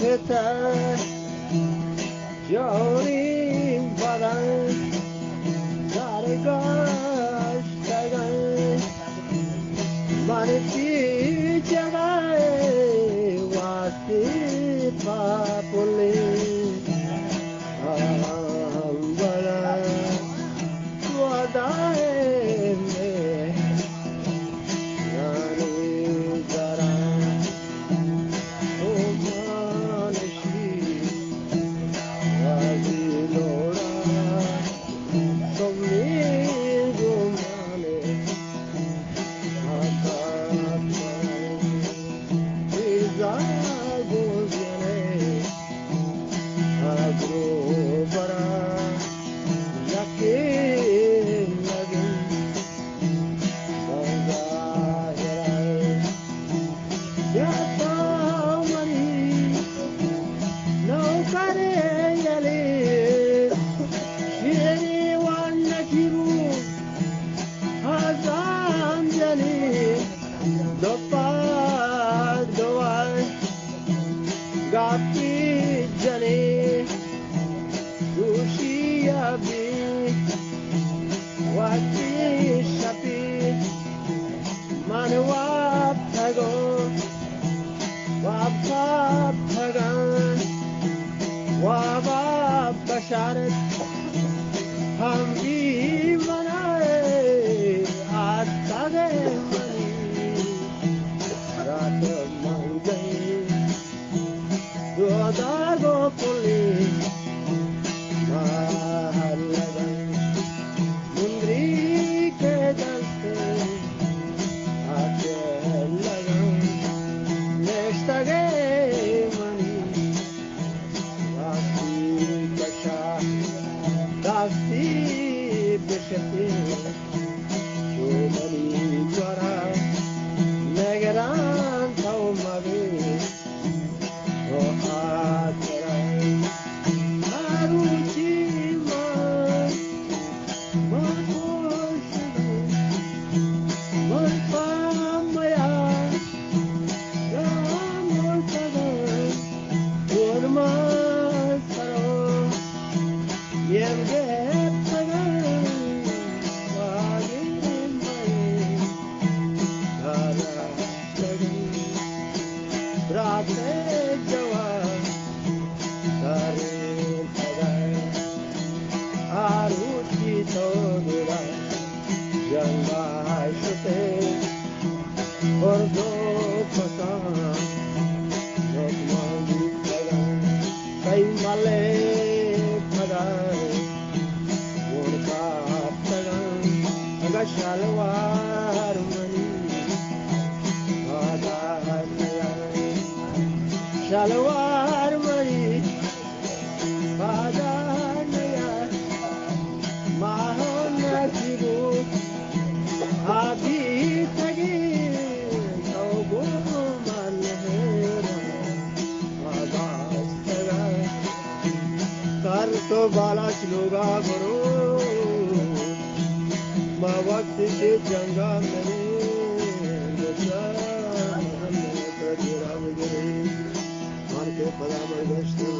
چتا جوری بدن درگشتگن، من پیچگه واستی پاپلی. آمبلا تو دائم یعنی زرا تو مانشی راضی لوڑا تو می گمانے. ہزان جنی دپا دوان گاپی جنی دوشی ابی وقتی شپی من واب تگو واب واب تگان واب واب بشارت ہم بی منائے آستگ منی رات منگئی دو داگو پلی ماہر لگن مندری کے دستے آتے لگن نشتگے منی راستی کشا راستی بشتی چو منی گورا نگران تو مبی تو خاطرا ہر روچی من من خوش من پام میا یا مرتگا گرما سرو یم گپتگن واگیر مئے دارا تگن برات جوا دارے تگن آروچی تو دلا جنگا شتے اور دو پسان لوکمان بیتگن کئی ملے پدائے گون کاپتگن اگا شلوار منی پادا نیا شلوار منی پادا نیا ماہ نصیبو آبی تگی تو گو من ہیرا آباز تگا کر تو بالاچ لوگا برو ما وقت کے جنگا مرے گزا ہم تو جرا بگرے من کے پدا برگشتو